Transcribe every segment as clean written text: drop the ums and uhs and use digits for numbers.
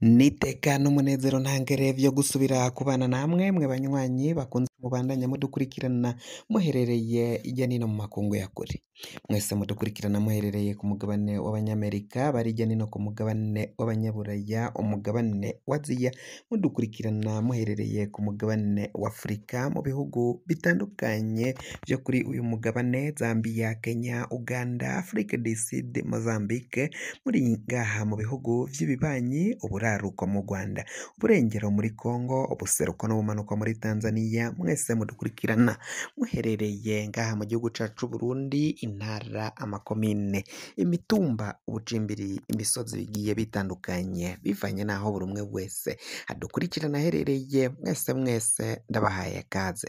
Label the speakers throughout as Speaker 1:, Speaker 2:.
Speaker 1: N'iteka n'umunezero ntangere vyo gusubira kubana namwe mwe banywanyi bakunze mubandanya mudukurikirana muherereye irya nino mu makungu ya kure. Mwese mudukurikirana muherereye ku mugabane w'abanyamerika, bari irya nino ku mugabane w'abanyaburaya, umugabane wa Aziya, mudukurikirana muherereye ku mugabane wa Afurika mu bihugu bitandukanye vyo kuri uyu mugabane Zambia, Kenya, Uganda, Afrique du Sud, Mozambique, muri ngaha mu bihugu vy'ibibanyi, uburaruko mu Rwanda, uburengero muri Congo, ubuseruko n'ubumanuko muri Tanzania, mwese mudukurikirana muherereye ngaha mu gihugu cacu c'Uburundi, intara, amakomine, imitumba, ubucimbiri, imisozi bigiye bitandukanye bivanye n'aho buri umwe wese adukurikirana aherereye, mwese mwese ndabahaye kaze.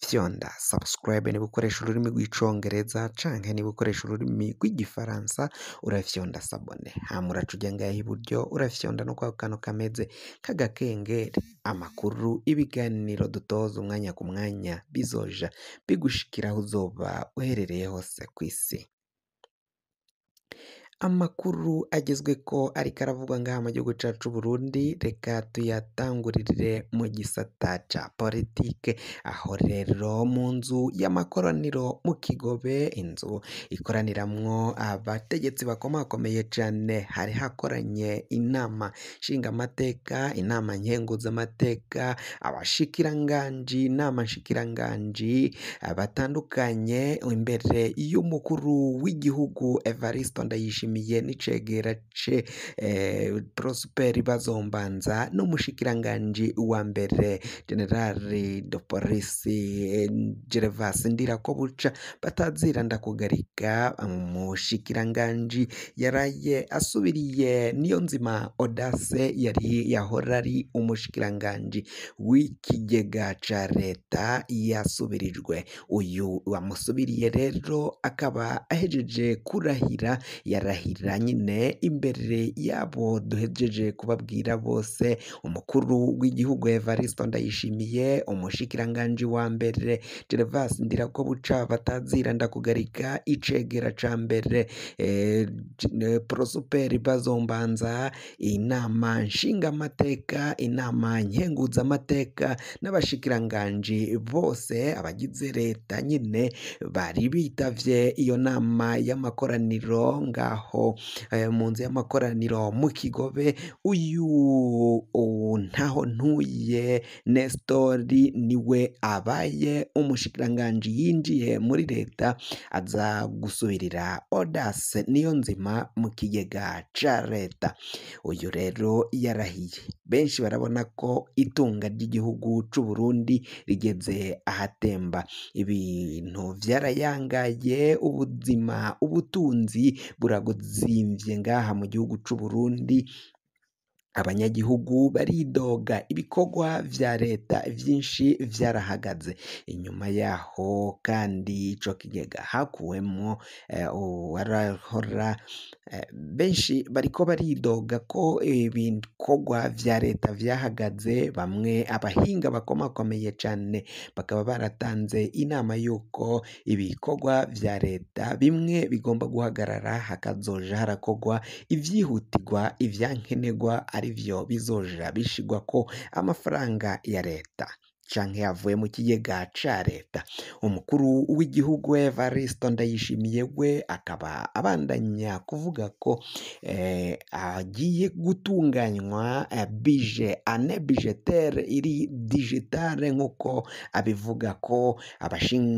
Speaker 1: Fyonda subscribe niba ukoresha ururimi rw'icongereza canke niba ukoresha ururimi rw'igifaransa urafyonda s'abonner, hama uraca uja ngaha iburyo urafyonda no kwako kantu kameze k'agakengeri, amakuru, ibiganiro dutoza umwanya ku mwanya bizoja bigushikira aho uzoba uherereye hose kw'isi. Amakuru agezweko ariko aravugwa ngaha mu gihugu cacu c'Uburundi, reka tuyatangurire mu gisata ca politike, aho rero mu nzu y'amakoraniro mu Kigobe, inzu ikoraniramwo abategetsi bakomakomeye cane, hari hakoranye inama nshingamateka, inama nkenguzamateka, abashikiranganji, inama nshikiranganji batandukanye, imbere y'umukuru w'igihugu Evariste Ndayishimiye n'icegera ce Prosper Bazombanza n'umushikiranganji wa mbere General de Police Gervas Ndirakobuca batazira ndakugarika, umushikiranganji yaraye asubiriye Niyonzima Audace yari yahora ari umushikiranganji w'ikigega ca leta yasubirijwe. Uyu wamusubiriye rero akaba ahejeje kurahira, yarahira nyine imbere yabo duhejeje kubabwira bose, umukuru w'igihugu Evariste Ndayishimiye, umushikiranganji wa mbere Gervas Ndirakobuca batazira ndakugarika, icegera ca mbere Prosper Bazombanza, inama nshingamateka, inama nkenguzamateka n'abashikiranganji bose abagize leta nyine bari bitavye iyo nama y'amakoraniro ngaho mu nzu y'amakoraniro mu Kigobe. Uyu ntaho ntuye Nestori niwe abaye umushikiranganji yinjiye muri leta aza gusubirira Audace Niyonzima mu kigega ca leta. Uyu rero yarahiye, benshi barabona ko itunga ry'igihugu c'Uburundi rigeze ahatemba, ibintu vyarayangaye, ubuzima, ubutunzi buraguzimvye ngaha mu gihugu c'Uburundi, abanyagihugu baridoga, ibikorwa vya leta vyinshi vyarahagaze. Inyuma yaho kandi ico kigega hakuwemwo uwarahora, benshi bariko baridoga ko ibikorwa vya leta vyahagaze, bamwe abahinga bakomakomeye cane bakaba baratanze inama y'uko ibikorwa vya leta bimwe bigomba guhagarara hakazoja harakorwa ivyihutirwa, ivyankenerwa arivyo bizoja bishigwako amafaranga ya leta canke yavuye mu kigega ca leta. Umukuru w'igihugu Evariste Ndayishimiye we akaba abandanya kuvuga ko agiye gutunganywa bije ane budgetaire iri digitale nk'uko abivuga ko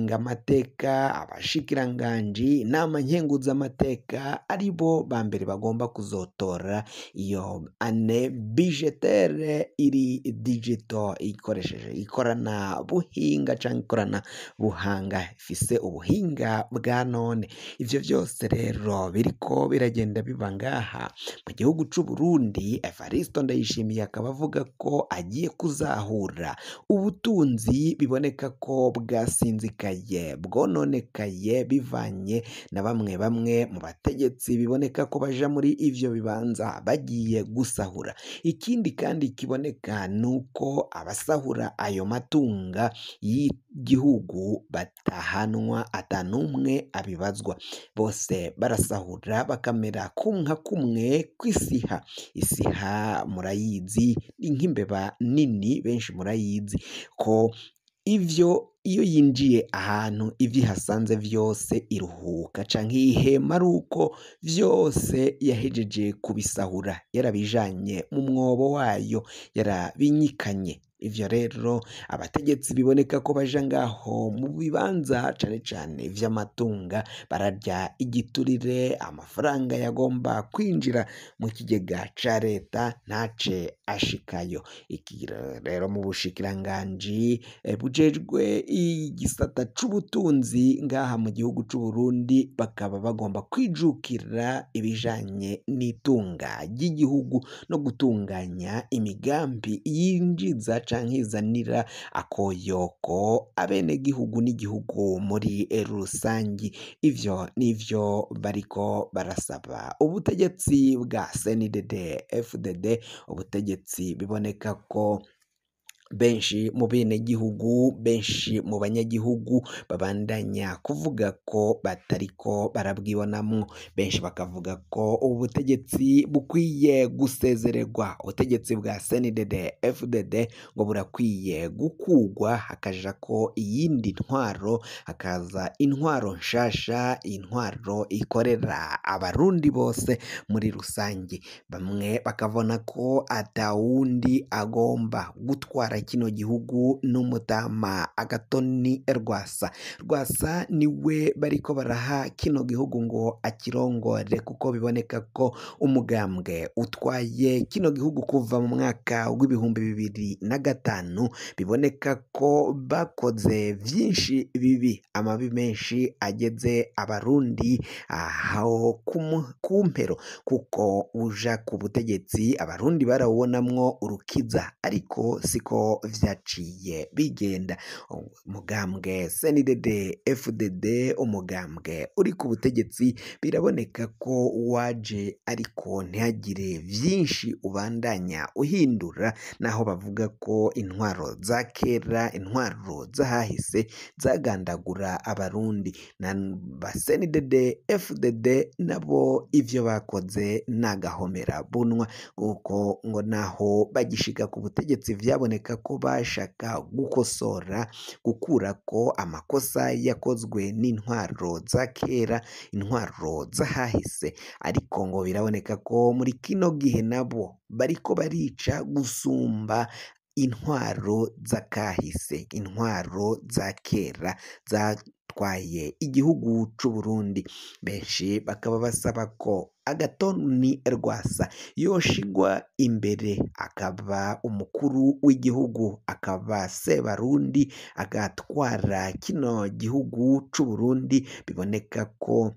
Speaker 1: abashingamateka, abashikiranganji, inama nkenguzamateka aribo ba mbere bagomba kuzotora iyo ane budgetaire iri digital ikoresheje ikoranabuhinga canke ikoranabuhanga ifise ubuhinga bwa none. Ivyo vyose rero biriko biragenda biba ngaha mu gihugu c'Uburundi. Evariste Ndayishimiye akaba avuga ko agiye kuzahura ubutunzi biboneka ko bwasinzikaye, bwononekaye bivanye na bamwe bamwe mu bategetsi biboneka ko baja muri ivyo bibanza bagiye gusahura. Ikindi kandi kiboneka nuko abasahura ayo matunga y'igihugu batahanwa, atanumwe abibazwa. Bose barasahura bakamera kumwe kumwe kw'isiha. Isiha murayizi, ni nk'imbeba nini, benshi murayizi ko ivyo iyo yinjiye ahantu ivyo ihasanze vyose iruhuka canke ihema ari uko vyose yahejeje kubisahura, yarabijanye mu mwobo wayo, yarabinyikanye. Ivyo rero abategetsi biboneka ko baja ngaho mu bibanza cane cane vy'amatunga bararya igiturire, amafaranga yagomba kwinjira mu kigega ca leta ntace ashikayo. Iki rero mu bushikiranganji bujejwe igisata c'ubutunzi ngaha mu gihugu c'Uburundi, bakaba bagomba kwijukira ibijanye n'itunga ry'igihugu no gutunganya imigambi yinjiza canke izanira akoyoko abenegihugu n'igihugu muri rusangi. Ivyo nivyo bariko barasaba ubutegetsi bwa CNDD FDD, ubutegetsi biboneka ko benshi mu benegihugu, benshi mu banyagihugu babandanya kuvuga ko batariko barabwibonamwo. Benshi bakavuga ko ubutegetsi bukwiye gusezererwa, ubutegetsi bwa CNDD FDD ngo burakwiye gukugwa, hakajako iyindi ntwaro, hakaza intwaro nshasha, intwaro ikorera abarundi bose muri rusange. Bamwe bakabona ko atawundi agomba gutwara kino gihugu n'umutama Agatoni Rwasa. Rwasa niwe bariko baraha kino gihugu ngo akirongore, kuko biboneka ko umugambwe utwaye kino gihugu kuva mu mwaka w'2005 biboneka ko bakoze vyinshi bibi, amabi menshi ageze abarundi aho ku mpero, kuko uja ku butegetsi abarundi barawubonamwo urukiza, ariko siko vyaciye bigenda. Umugambwe CNDD FDD, umugambwe uri ku butegetsi, biraboneka ko waje ariko ntihagire vyinshi ubandanya uhindura, naho bavuga ko intwaro za kera, intwaro z'ahahise zagandagura abarundi. Na ba CNDD FDD nabo ivyo bakoze n'agahomera bunwa, kuko ngo naho bagishika ku butegetsi vyaboneka ko bashaka gukosora, gukurako amakosa yakozwe n'intwaro za kera, intwaro z'ahahise, ariko ngo biraboneka ko muri kino gihe nabo bariko barica gusumba intwaro z'akahise, intwaro za kera zatwaye igihugu c'Uburundi. Benshi bakaba basaba ko Agatoni Rwasa yoshigwa imbere, akaba umukuru w'igihugu, akaba Sebarundi, agatwara kino gihugu c'Uburundi. Biboneka ko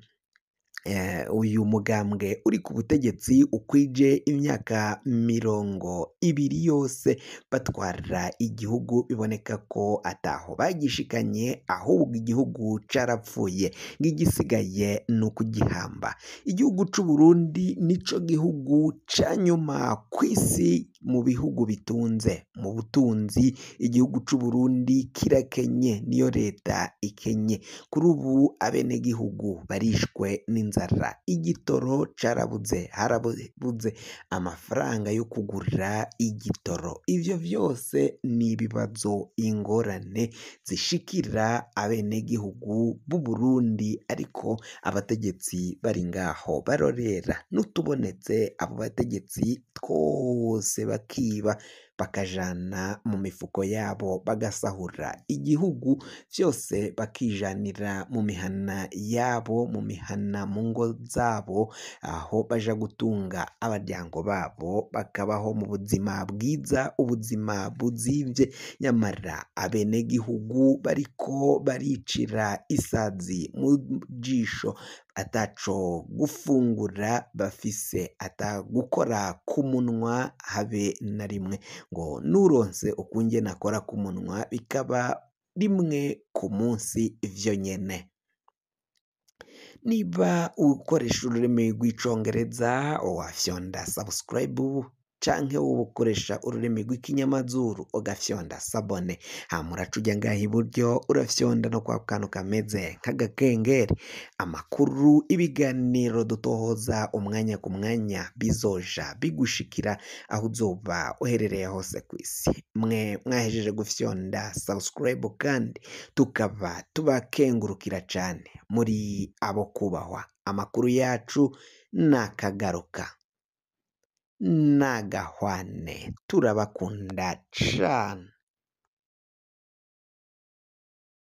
Speaker 1: uyu mugambwe uri ku butegetsi ukwije imyaka 20 yose batwara igihugu, biboneka ko ataho bagishikanye, ahubwo igihugu carapfuye, ng'igisigaye ni ukugihamba. Igihugu c'Uburundi nico gihugu ca nyuma kw'isi mu bihugu bitunze mu butunzi. Igihugu c'Uburundi kirakenye, niyo leta ikenye. Kuri ubu abenegihugu barishwe n'inzara, igitoro carabuze, harabuze amafaranga yo kugura igitoro. Ivyo vyose ni ibibazo, ingorane zishikira abenegihugu b'Uburundi, ariko abategetsi bari ngaho barorera, n'utubonetse abo bategetsi twose bakiba, bakajana mu mifuko yabo, bagasahura igihugu vyose, bakijanira mu mihana yabo, mu mihana mu ngo zabo, aho baja gutunga abaryango babo, bakabaho mu buzima bwiza, ubuzima buzimvye. Nyamara abenegihugu bariko baricira isazi mu jisho, ataco gufungura bafise, ata gukora ku munwa habe na rimwe, ngo nuronse ukungene akora ku munwa bikaba rimwe ku munsi vyo nyene. Niba ukoresha ururimi rw'icongereza wafyonda subscribe Canke woba ukoresha ururimi rw'ikinyamazuru ugafyonda s'abonner, hama uraca uja ngaha iburyo urafyonda no kwa kantu kameze nk'agakengeri. Amakuru, ibiganiro dutohoza umwanya ku mwanya bizoja bigushikira aho uzoba uherereye hose kw'isi. Mwe mwahejeje gufyonda subscribe kandi tukaba tubakengurukira cane, muri abo kubahwa. Amakuru yacu nakagaruka, nagahwane, turabakunda cane.